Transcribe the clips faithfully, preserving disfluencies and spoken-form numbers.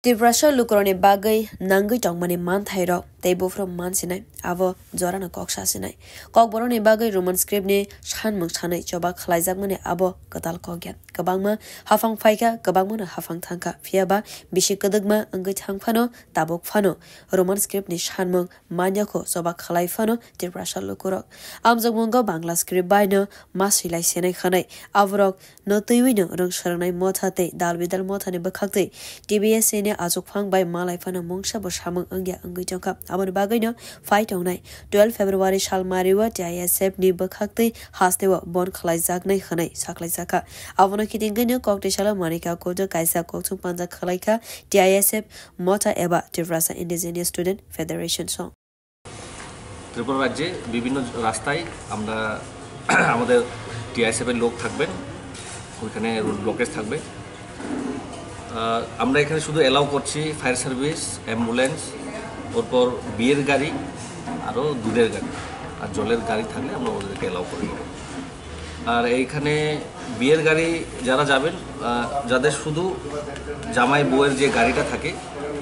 Tiprasa lukurokni bagwi nangwi tongmani manthairok tei buphuru mansinai abo jorano kok sasinai. Kokborokni bagwi Roman script ni sanmung sanwi choba khlaijakmani abo kwtal kokya. Kwbangma haphang phaikha, kwbangmano haphang thangkha. Phiyaba bisi kwdwkma wngwi thang phano, tabuk phano Roman script ni sanmung manyakho choba khlai phano Tiprasa lukurok. Amjokmungo Bangla script baino ma swilai senai khanai. Aborok no twiwi no rwng swrwngnai motha tei dal bidal motha ni bwkhak twi T B S A ni achukphang bai malai phano mungsa bo samung wngya wngwi tongkha. Aboni bagwi no phai tongnai twelve February sal mario T I S F ni bwkhak twi hasteo bon khlai jaknai hwnwi saklai jakha. Abono kitingwi no kok twi salo Manika Koto kaisa kokchung panja khlai kha T I S F motha eba Tiprasa Indigenous Student Federation song. Tripura রাজ্যে বিভিন্ন রাস্তায় আমরা আমাদের টিআইএসএফ এর লোক থাকবেন, ওইখানে road blockage থাকবে। আহ, আমরা এখানে শুধু অ্যালাউ করছি ফায়ার সার্ভিস, অ্যাম্বুলেন্স, ওরপর বিয়ের গাড়ি, আরও দুধের গাড়ি, আর জলের গাড়ি থাকলে আমরা ওদেরকে অ্যালাউ করে দেবো। আর এইখানে বিয়ের গাড়ি যারা যাবেন, আহ, যাদের শুধু জামাই বউয়ের যে গাড়িটা থাকে,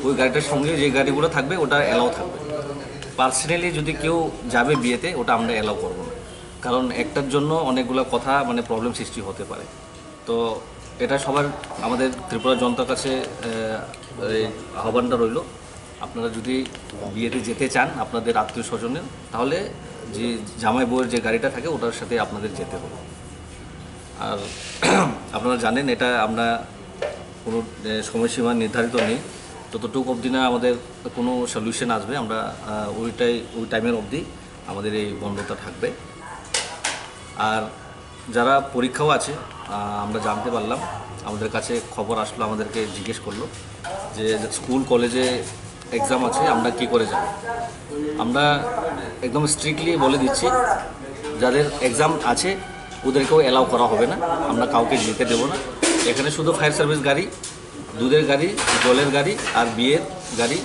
ওই গাড়িটার সঙ্গে যে গাড়িগুলো থাকবে, ওটা অ্যালাউ থাকবে। পার্সোনালি যদি কেউ যাবে বিয়েতে, ওটা আমরা অ্যালাউ করবো না, কারণ একটার জন্য অনেকগুলো কথা, মানে, প্রবলেম সৃষ্টি হতে পারে। তো এটা সবার, আমাদের ত্রিপুরা জনতার কাছে, আহ, এই আহ্বানটা রইল, আপনারা যদি বিয়েতে যেতে চান আপনাদের আত্মীয় স্বজনের, তাহলে যে জামাই বউয়ের যে গাড়িটা থাকে, ওটার সাথে আপনাদের যেতে হবে। আর আপনারা জানেন, এটা আমরা কোনো, এ, সময়সীমা নির্ধারিত নেই। যতটুকু অবধি না আমাদের কোনো সলিউশন আসবে, আমরা, আহ, ওইটাই, ওই টাইমের অবধি আমাদের এই বন্ধটা থাকবে। আর যারা পরীক্ষাও আছে, আহ, আমরা জানতে পারলাম, আমাদের কাছে খবর আসলো, আমাদেরকে জিজ্ঞেস করলো যে স্কুল কলেজে এক্সাম আছে, আমরা কি করে যাব। আমরা একদম স্ট্রিক্টলি বলে দিচ্ছি, যাদের এক্সাম আছে ওদেরকেও অ্যালাউ করা হবে না, আমরা কাউকে যেতে দেবো না। এখানে শুধু ফায়ার সার্ভিস গাড়ি, দুধের গাড়ি, জলের গাড়ি আর বিয়ের গাড়ি,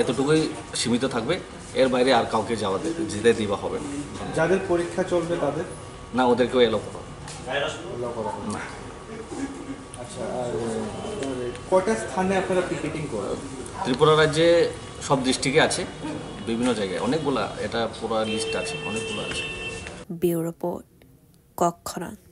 এতটুকুই সীমিত থাকবে। এর বাইরে আর কাউকে যাওয়া দে-, যেতে দেওয়া হবে না। যাদের পরীক্ষা চলবে তাদের না, ওদেরকেও এলো করো। অ্যালাউ করা হবে না। আচ্ছা, আর আহ, কয়টা স্থানে আপনারা পিকেটিং করবেন? ত্রিপুরা রাজ্যে সব ডিস্ট্রিক্টে আছে, বিভিন্ন জায়গায় অনেকগুলা, এটা পুরো লিস্ট আছে, অনেকগুলো আছে। Bureau Report, Kokkhorang.